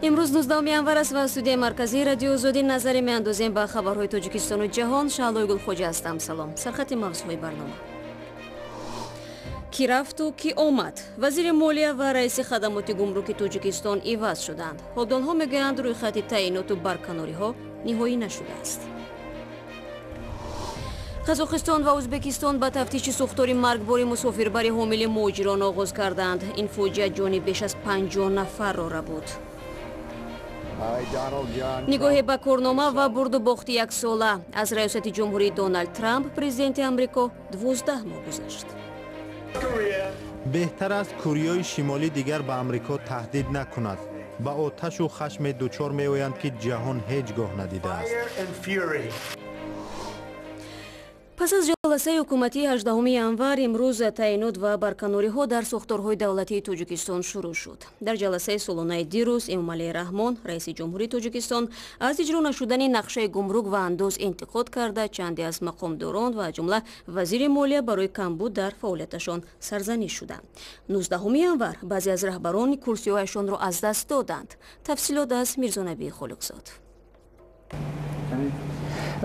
Имрӯз 19 январ аст ва студияи марказии Радиои Озодӣ назаре меандозем ба хабарҳои Тоҷикистону ҷаҳон. Шаҳлои Гулхоҷа ҳастам. Салом. Сархати мавзӯъҳои барнома. Кӣ рафту кӣ омад? Вазири молия ва раиси хадамоти гумруки Тоҷикистон иваз шуданд. Ҳодонҳо мегӯянд, рӯйхати таъиноту барканориҳо ниҳоӣ нашудааст. Қазоқистон ва Ӯзбекистон ба тафтиши сӯхтори маргбори мусофирбари ҳомили муҳоҷирон оғоз карданд. Ин фоҷиа ҷони беш аз 50 нафарро рабуд. Нигоҳе ба корнома ва бурду бохти яксола. Аз раёсати ҷумҳурии Доналд Трамп, президенти Амрико, 12 моҳ гузашт. Беҳтар аст Кореяи Шимолӣ дигар ба Амрико таҳдид накунад. Ба оташу хашме дучор меоянд, ки ҷаҳон ҳеҷ гоҳ надидааст. Пас аз ҷаласаи ҳукуматии 18 январ имрӯз таъинот ва барканориҳо дар сохторҳои давлатии Тоҷикистон шурӯъ шуд. Дар ҷаласаи солонаи дирӯз Эмомалӣ Раҳмон, раиси ҷумҳурии Тоҷикистон, аз иҷро нашудани нақшаи гумрук ва андоз интиқод карда, чанде аз мақомдорон ва аз ҷумла вазири молия барои камбуд дар фаъолияташон сарзаниш шуданд. 19 январ баъзе аз раҳбарони курсиҳояшонро аз даст доданд. Тафсилот аз Мирзонабии Холиқзод.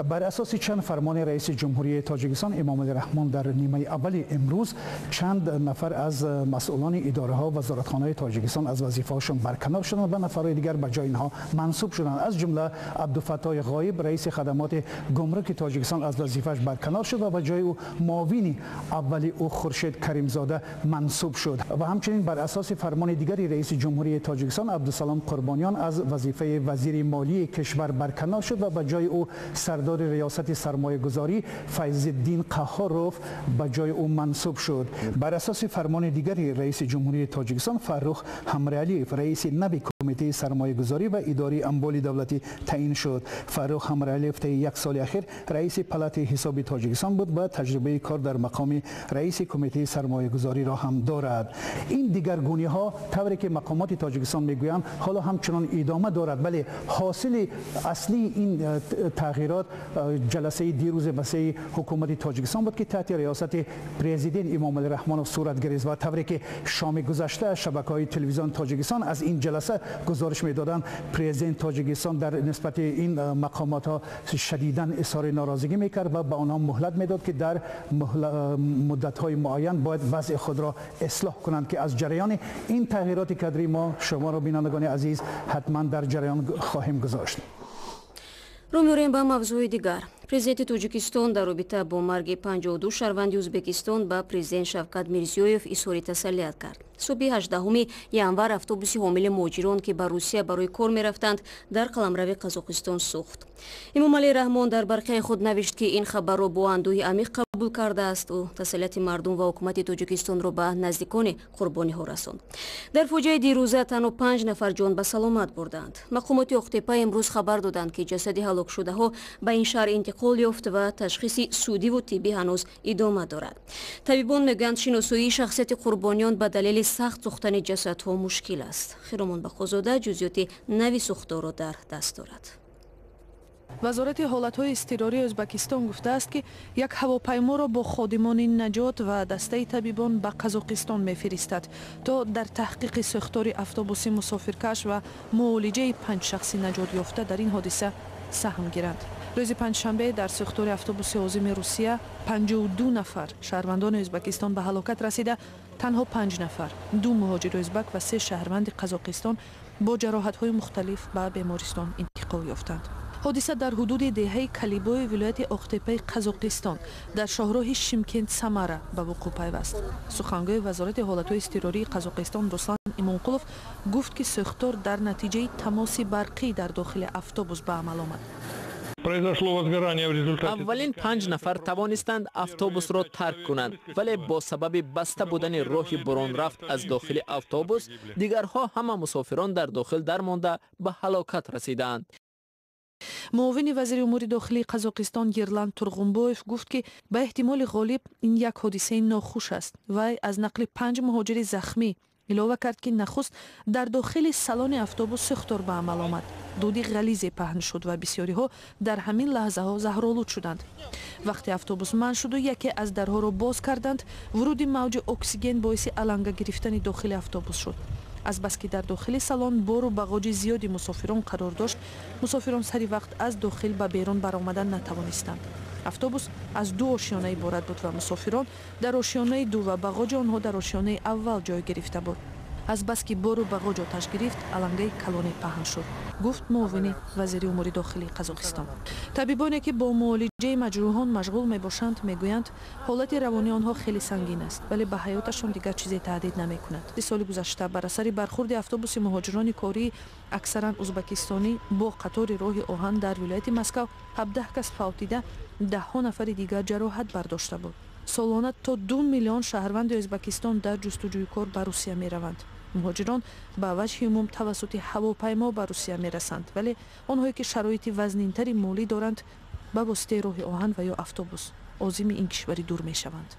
Бар асоси чанд фармони раиси ҷумҳурии Тоҷикистон Эмомалӣ Раҳмон дар нимаи аввали имрӯз чанд нафар аз масъулони идораҳо ва вазоратхонаи Тоҷикистон аз вазифаҳошон барканор шуданд ва нафарҳои дигар ба ҷои инҳо мансуб шуданд. Аз ҷумла Абдуфаттоҳи Ғоиб, раиси хадамоти гумруки Тоҷикистон, аз вазифааш барканор шуд ва ба ҷои ӯ муовини аввали ӯ Хуршед Каримзода мансуб шуд. Ва ҳамчунин бар асоси фармони дигари раиси ҷумҳурии Тоҷикистон Абдусалом Қурбониён аз вазифаи вазири молии кишвар барканор шуд ва ба ҷои ӯ сардори риёсати сармоягузорӣ Файзиддин Қаҳҳоров ба ҷои ӯ мансуб шуд. Бар асоси фармони дигари раиси ҷумҳурии Тоҷикистон Фаррух Ҳамраалиев раиси нави кумитаи сармоягузорӣ ва идораи амволи давлатӣ таъин шуд. Фаррух Ҳамраалиев таи як соли ахир раиси палатаи ҳисоби Тоҷикистон буд ва таҷрибаи кор дар мақоми раиси кумитаи сармоягузориро ҳам дорад. Ин дигаргуниҳо, тавре ки мақомоти Тоҷикистон мегӯянд, ҳоло ҳамчунон идома дорад, вале ҳосили аслии ин тағйирот ҷаласаи дирӯзи васеи ҳукумати Тоҷикистон буд, ки таҳти риёсати президент Эмомалӣ Раҳмонов сурат гирифт. Ва тавре ки шоми гузашта шабакаҳои телевизиони Тоҷикистон аз ин ҷаласа гузориш медоданд, президент Тоҷикистон дар нисбати ин мақомотҳо шадидан изҳори норозигӣ мекард ва ба онҳо муҳлат медод, ки дар муддатҳои муайян бояд вазъи худро ислоҳ кунанд, ки аз ҷараёни ин тағйироти кадрӣ мо шуморо, бинандагони азиз, ҳатман дар ҷараён хоҳем гузошт. Рӯ меорем ба мавзӯи дигар. Президенти Тоҷикистон дар робита бо марги 52 шаҳрванди Ӯзбекистон ба президент Шавкат Мирзиёев изҳори тасаллият кард. Субҳи 18 январ автобуси ҳомили муҳоҷирон, ки ба Русия барои кор мерафтанд, дар қаламрави Қазоқистон сӯхт. Эмомалӣ Раҳмон дар барқияи худ навишт, ки ин хабарро бо андӯҳи амиқ қабул кардааст. Ӯ тасаллияти мардум ва ҳукумати Тоҷикистонро ба наздикони қурбониҳо расонд. Дар фоҷиаи дирӯза танҳо 5 нафар ҷон ба саломат бурданд. Мақомоти Оқтепа имрӯз хабар доданд, ки ҷасади ҳалокшудаҳо ба ин шаҳр интиқол ёфт ва ташхиси судиву тиббӣ ҳанӯз идома дорад. Табибон мегӯянд, шиносоии шахсияти қурбониён ба далели сахт сӯхтани ҷасадҳо мушкил аст. Хиромон Бақозода ҷузъиёти нави сӯхторро дар даст дорад. Вазорати ҳолатҳои изтирории Ӯзбекистон гуфтааст, ки як ҳавопайморо бо ходимони наҷот ва дастаи табибон ба Қазоқистон мефиристад, то дар таҳқиқи сӯхтори автобуси мусофиркаш ва муолиҷаи 5 шахси наҷот ёфта дар ин ҳодиса саҳм гиранд. Рӯзи панҷшанбе дар сӯхтори автобуси озими Русия 52 нафар шаҳрвандони Ӯзбекистон ба ҳалокат расида, танҳо 5 нафар, 2 муҳоҷири ӯзбак ва 3 шаҳрванди Қазоқистон, бо ҷароҳатҳои мухталиф ба бемористон интиқол ёфтанд. Ҳодиса дар ҳудуди деҳаи Калибои вилояти Оқтепаи Қазоқистон дар шоҳроҳи Шимкент Самара ба вуқӯъ пайваст. Сухангӯи Вазорати ҳолатҳои изтирории Қазоқистон Руслан Имонқулов гуфт, ки сӯхтор дар натиҷаи тамоси барқӣ дар дохили автобус ба амал омад. Аввалин 5 нафар тавонистанд автобусро тарк кунанд, вале бо сабаби баста будани роҳи буронрафт аз дохили автобус дигарҳо ҳама мусофирон дар дохил дармонда ба ҳалокат расидаанд. Муовини вазири умури дохилии Қазоқистон Ерлан Турғунбоев гуфт, ки ба эҳтимоли ғолиб ин як ҳодисаи нохуш аст. Вай аз нақли 5 муҳоҷири захмӣ илова кард, ки нахуст дар дохили салони автобус сӯхтор ба амал омад. Дуди ғализе паҳн шуд ва бисёриҳо дар ҳамин лаҳзаҳо заҳролуд шуданд. Вақте автобус манъ шуду яке аз дарҳоро боз карданд, вуруди мавҷи оксиген боиси аланга гирифтани дохили автобус шуд. Азбаски дар дохили салон бору бағоҷи зиёди мусофирон қарор дошт, мусофирон сари вақт аз дохил ба берун баромадан натавонистанд. Автобус аз ду ошёна иборат буд ва мусофирон дар ошёнаи ду ва бағоҷи онҳо дар ошёнаи аввал ҷой гирифта буд. Азбаски бору бағоҷ оташ гирифт, алангаи калоне паҳн шуд, гуфт муовини вазири умури дохилии Қазоқистон. Табибоне, ки бо муолиҷаи маҷрӯҳон машғул мебошанд, мегӯянд, ҳолати равонии онҳо хеле сангин аст, вале ба ҳаёташон дигар чизе таҳдид намекунад. Соли гузашта бар асари бархурди автобуси муҳоҷирони кории аксаран узбакистонӣ бо қатори роҳи оҳан дар вилояти Москав 17 кас фавтида, даҳҳо нафари дигар ҷароҳат бардошта буд. Солона то 2 миллион шаҳрванди Ӯзбакистон дар ҷустуҷӯи кор ба Русия мераванд. Муҳоҷирон ба ваҷҳи умум тавассути ҳавопаймо ба Русия мерасанд, вале онҳое, ки шароити вазнинтари молӣ доранд, ба воситаи роҳи оҳан ва ё автобус озими ин кишвари дур мешаванд.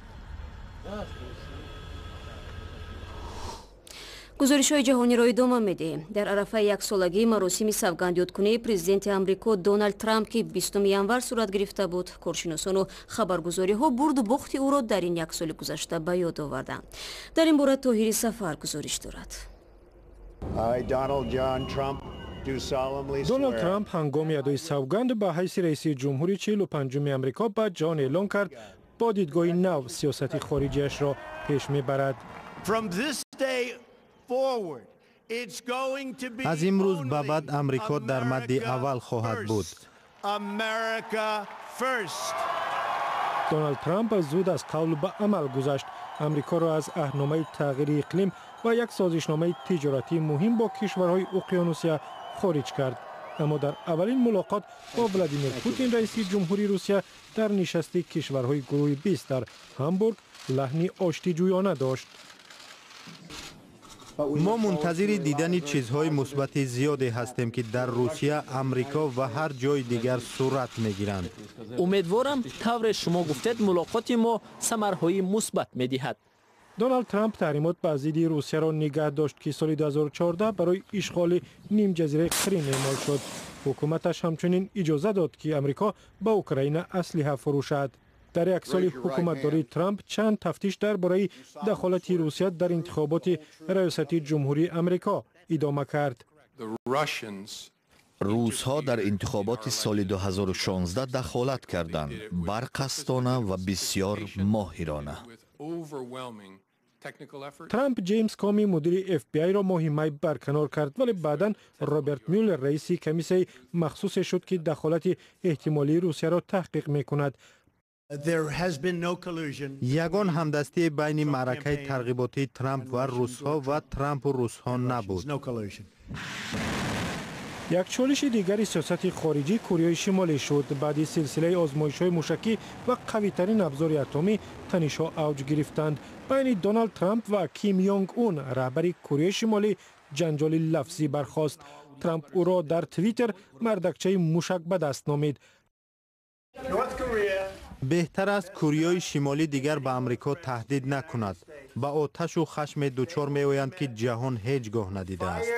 Гузоришҳои ҷаҳониро идома медиҳем. Дар арафаи яксолагии маросими савгандёдкунии президенти Амрико Доналд Трамп, ки 20 январ сурат гирифта буд, коршиносону хабаргузориҳо бурду бохти ӯро дар ин як соли гузашта ба ёд оварданд. Дар ин бора Тоҳири Сафар гузориш дорад. Доналд Трамп ҳангоми адои савганд ба ҳайси раиси ҷумҳури 45-уми Амрико ба ҷаҳон эълон кард, бо дидгоҳи нав сиёсати хориҷиашро пеш мебарад. Аз имрӯз ба баъд Амрико дар мадди аввал хоҳад буд. Доналд Трамп зуд аз қавл ба амал гузашт. Амрикоро аз аҳдномаи тағйири иқлим ва як созишномаи тиҷоратии муҳим бо кишварҳои Уқёнусия хориҷ кард, аммо дар аввалин мулоқот бо Владимир Путин, раиси ҷумҳури Русия, дар нишасти кишварҳои гурӯҳи 20 дар Ҳамбург лаҳни оштиҷӯёна дошт. Мо мунтазири дидани чизҳои мусбати зиёде ҳастем, ки дар Русия, Амрико ва ҳар ҷои дигар сурат мегиранд. Умедворам, тавре шумо гуфтед, мулоқоти мо самарҳои мусбат медиҳад. Доналд Трамп таҳримот ба зидди Русияро нигаҳ дошт, ки соли 2014 барои ишғоли нимҷазираи Қрим эъмол шуд. Ҳукуматаш ҳамчунин иҷоза дод, ки Амрико ба Украина аслиҳа фурӯшад. Дар як соли ҳукуматдории Трамп чанд тафтиш дар бораи дахолати Русия дар интихоботи раёсати ҷумҳурии Амрико идома кард. Русҳо дар интихоботи соли 2016 дахолат карданд, барқасдона ва бисёр моҳирона. Трамп Ҷеймс Коми, мудири FBI-ро моҳи май барканор кард, вале баъдан Роберт Мюллер раиси комиссияи махсусе шуд, ки дахолати эҳтимолии Русияро таҳқиқ мекунад. Ягон ҳамдастии байни маъракаи тарғиботии Трамп ва русҳо ва Трампу русҳо набуд. Як чолиши дигари сиёсати хориҷӣ Кореяи Шимолӣ шуд. Баъди силсилаи озмоишҳои мушакӣ ва қавитарин абзори атомӣ танишҳо авҷ гирифтанд. Байни Доналд Трамп ва Ким Йонг Ун, раҳбари Кореяи Шимолӣ, ҷанҷоли лафзӣ бархост. Трамп ӯро дар Твиттер мардакчаи мушак ба даст номид. Беҳтар аст Кореяи Шимолӣ дигар ба Амрико таҳдид накунад. Ба оташу хашме дучор меоянд, ки ҷаҳон ҳеҷ гоҳ надидааст.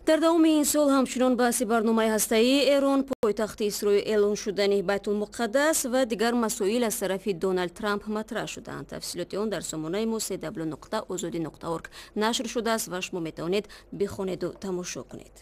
Дар давоми ин сол ҳамчунон баҳси барномаи ҳастаии Эрон, пойтахти Исроил эълон шудани Байтулмуқаддас ва дигар масоил аз тарафи Доналд Трамп матраҳ шудаанд. Тафсилоти он дар сомонаи мо cw.ozodi.org нашр шудааст ва шумо метавонед бихонеду тамошо кунед.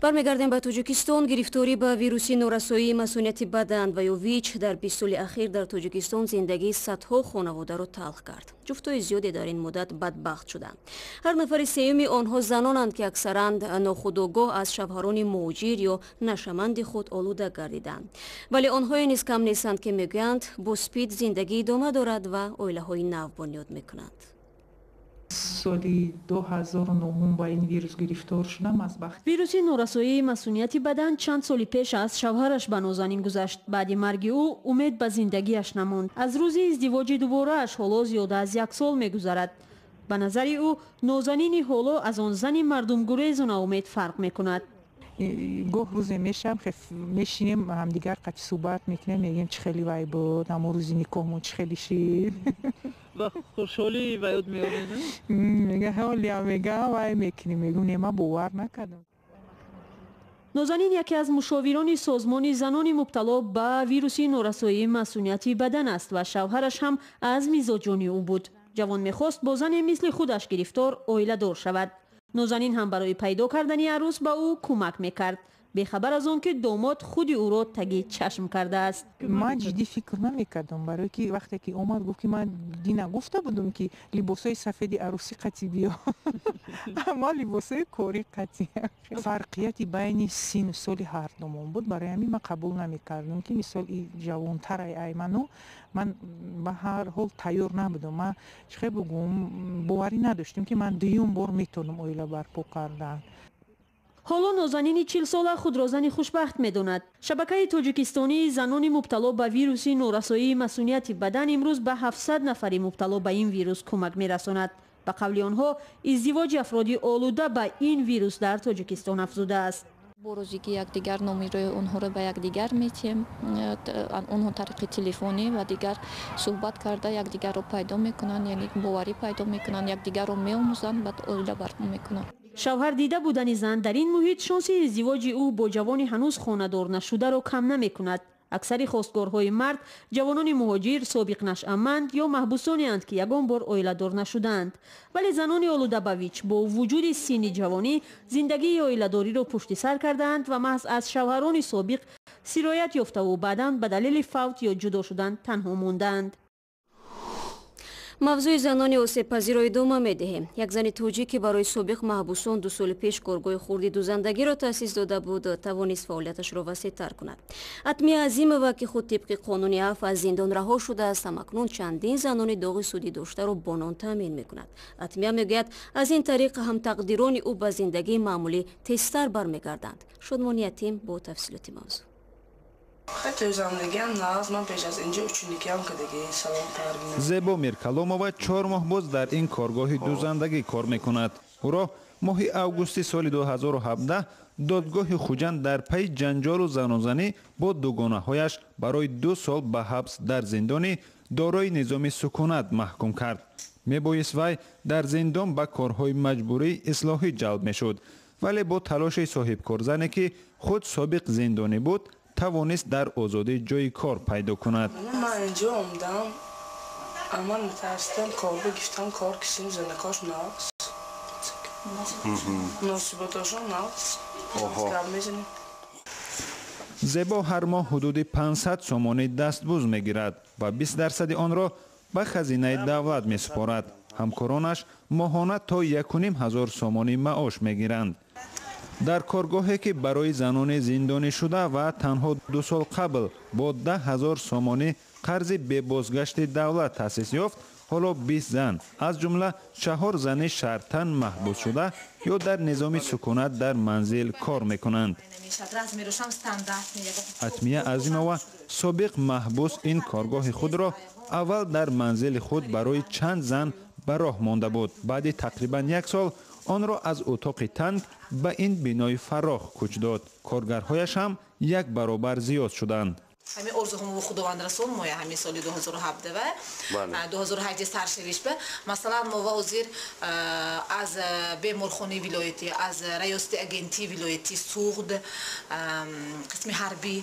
Бармегардем ба Тоҷикистон. Гирифторӣ ба вируси норасоии масунияти бадан ва ё ВИЧ дар 20 соли ахир дар Тоҷикистон зиндагии садҳо хонаводаро талх кард. Ҷуфтҳои зиёде дар ин муддат бадбахт шуданд. Ҳар нафари сеюми онҳо занонанд, ки аксаран нохудогоҳ аз шавҳарони муҳоҷир ё нашаманди худ олуда гардиданд. Вале онҳое низ кам нестанд, ки мегӯянд, бо СПИД зиндагӣ идома дорад ва оилаҳои нав бунёд мекунанд. Соли 2009 ба ин вирус гирифтор шудам аз бахт. Вируси норасоии масунияти бадан чанд соли пеш аз шавҳараш ба Нозанин гузашт. Баъди марги ӯ умед ба зиндагиаш намонд. Аз рӯзи издивоҷи дуборааш ҳоло зиёда аз як сол мегузарад. Ба назари ӯ, Нозанини ҳоло аз он зани мардумгурезу ноумед фарқ мекунад. Гоҳ рӯзе мешавам, мешинем, ҳамдигар қати суҳбат мекунем, мегӯем, чӣ хеле вай буд, ҳамон рӯзи никоҳмон чӣ хеле шид. Ва хушҳолӣ ба ёд меоред? Мега, ҳолиам мега, вай мекунем, мегӯм, не, ман бовар накардам. Нозанин яке аз мушовирони созмони занони мубтало ба вируси норасоии масунияти бадан аст ва шавҳараш ҳам аз мизоҷони ӯ буд. Ҷавон мехост бо зане мисли худаш гирифтор оиладор шавад. Нозанин ҳам барои пайдо кардани арӯс ба ӯ кӯмак мекард, бехабар аз он ки домод худи ӯро таги чашм кардааст. Ман ҷиддӣ фикр намекардам, барое ки вақте ки омад, гуфт ки ман дина гуфта будум, ки либосҳои сафеди арӯсӣ қатӣ биё, аммо либосҳои корӣ қатӣ. Фарқияти байни сину соли ҳардумон буд, барои ҳамин ман қабул намекардам, ки мисол и ҷавонтарай ай ману ман ба ҳар ҳол тайёр набудам. Ман чӣ хел бугум, боварӣ надоштем, ки ман дуюм бор метавонам оила барпо кардан. Ҳоло Нозанини 40-сола худро зани хушбахт медонад. Шабакаи тоҷикистонии занони мубтало ба вируси норасоии масунияти бадан имрӯз ба 700 нафари мубтало ба ин вирус кӯмак мерасонад. Ба қавли онҳо, издивоҷи афроди олуда ба ин вирус дар Тоҷикистон афзудааст. Бо розигӣ якдигар номерои онҳоро ба якдигар метиҳем. Онҳо тариқи телефонӣ ва дигар суҳбат карда якдигарро пайдо мекунанд, яъне боварӣ пайдо мекунанд, якдигарро меомӯзанд, баъд оила барпо мекунанд. Шавҳар дида будани зан дар ин муҳит шонси издивоҷи ӯ бо ҷавони ҳанӯз хонадор нашударо кам намекунад. Аксари хостгорҳои мард ҷавонони муҳоҷир, собиқ нашъаманд ё маҳбусонеанд, ки ягон бор оиладор нашудаанд. Вале занони олуда ба ВИЧ бо вуҷуди синни ҷавонӣ зиндагии оиладориро пушти сар кардаанд ва маҳз аз шавҳарони собиқ сироят ёфтаву баъдан ба далели фавт ё ҷудо шудан танҳо мондаанд. Мавзӯи занони осебпазирро идома медиҳем. Як зани тоҷик, ки барои собиқ маҳбусон 2 соли пеш коргоҳи хурди дузандагиро таъсис дода буд, тавонист фаъолияташро васеътар кунад. Атмия Азимова, ки худ тибқи қонуни афв аз зиндон раҳо шудааст, ҳамакнун чандин занони доғи судӣ доштаро бо нон таъмин мекунад. Атмия мегӯяд, аз ин тариқ ҳамтақдирони ӯ ба зиндагии маъмулӣ тезтар бармегарданд. Шодмони Ятим бо тафсилоти мавзӯъ. Зебо Миркаломова 4 моҳ боз дар ин коргоҳи дузандагӣ кор мекунад. Ӯро моҳи августи соли 2017 додгоҳи Хуҷанд дар пайи ҷанҷолу занозанӣ бо дугонаҳояш барои 2 сол ба ҳабс дар зиндони дорои низоми сукунат маҳкум кард. Мебоист вай дар зиндон ба корҳои маҷбурии ислоҳӣ ҷалб мешуд, вале бо талоши соҳибкорзане, ки худ собиқ зиндонӣ буд, тавонист дар озодӣ ҷои кор пайдо кунад. Ман инҷо омадам, аммо натарсидам, кор гирифтам, кор кисим, занакош нақс, муносиботошон нақс, гап мезанем. Зебо ҳар моҳ ҳудуди 500 сомонӣ дастбуз мегирад ва 20% онро ба хазинаи давлат месупорад. Ҳамкоронаш моҳона то 1500 сомонӣ маош мегиранд. Дар коргоҳе, ки барои занони зиндонӣ шуда ва танҳо 2 сол қабл бо 10 000 сомонӣ қарзи бебозгашти давлат таъсис ёфт, ҳоло 20 зан, аз ҷумла 4 зани шартан маҳбус шуда ё дар низоми сукунат дар манзил кор мекунанд. Атмия Азимова собиқ маҳбус ин коргоҳи худро аввал дар манзили худ барои чанд зан ба роҳ монда буд. Баъди тақрибан 1 сол онро аз утоқи танк ба ин бинои фарох кӯч дод. Коргарҳояш ҳам 1 баробар зиёд шуданд. Ҳамин орзуҳомо Худованд расон моя ҳамин соли 2017 ва 2018 саршавиш ба. Масалан, мо ҳозир аз беморхонаи вилоятӣ, аз раёсати агентии вилоятӣ Суғд қисми ҳарбӣ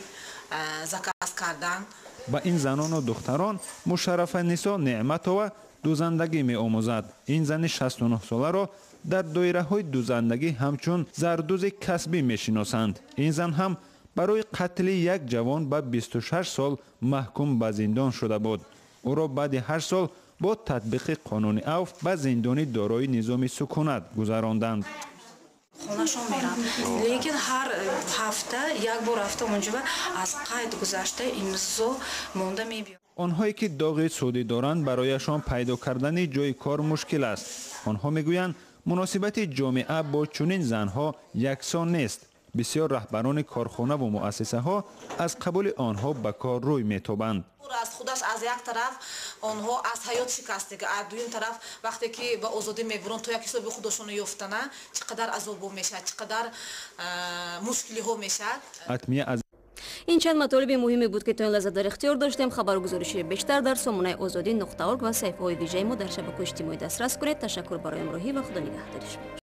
заказ кардан. Ба ин занону духтарон Мушаррафа Нисо Неъматова дузандагӣ меомӯзад. Ин зани 69-соларо дар доираҳои дузандагӣ ҳамчун зардӯзи касбӣ мешиносанд. Ин зан ҳам барои қатли як ҷавон ба 26 сол маҳкум ба зиндон шуда буд. Ӯро баъди 8 сол бо татбиқи қонуни авф ба зиндони дорои низоми сукунат гузаронданд. Хонашон мерам, лекин ҳар ҳафта як бор рафта онҷо аз қайд гузашта имзо монда мебиёд. Онҳое ки доғи судӣ доранд, барояшон пайдо кардани ҷои кор мушкил аст. Онҳо мегӯянд, муносибати ҷомеа бо чунин занҳо яксон нест. Бисёр раҳбарони корхонаву муассисаҳо аз қабули онҳо ба кор рӯй метобанд. Аз худаш аз як тараф онҳо аз ҳаёт шикастага, аз дуюм тараф вақте ки ба озодӣ мебуранд, то як ҳисоби худошонро ёфтана чӣ қадар азобҳо мешавад, чӣ қадар мушкилиҳо мешавад. Ин чанд матолиби муҳиме буд, ки то ин лаҳза дар ихтиёр доштем. Хабаргузориши бештар дар сомонаи озодӣ.орг ва саҳифаҳои вижаи мо дар шабакаҳои иҷтимоӣ дастрас кунед. Ташаккур барои ҳамроҳӣ ва Худо нигаҳдори шумо.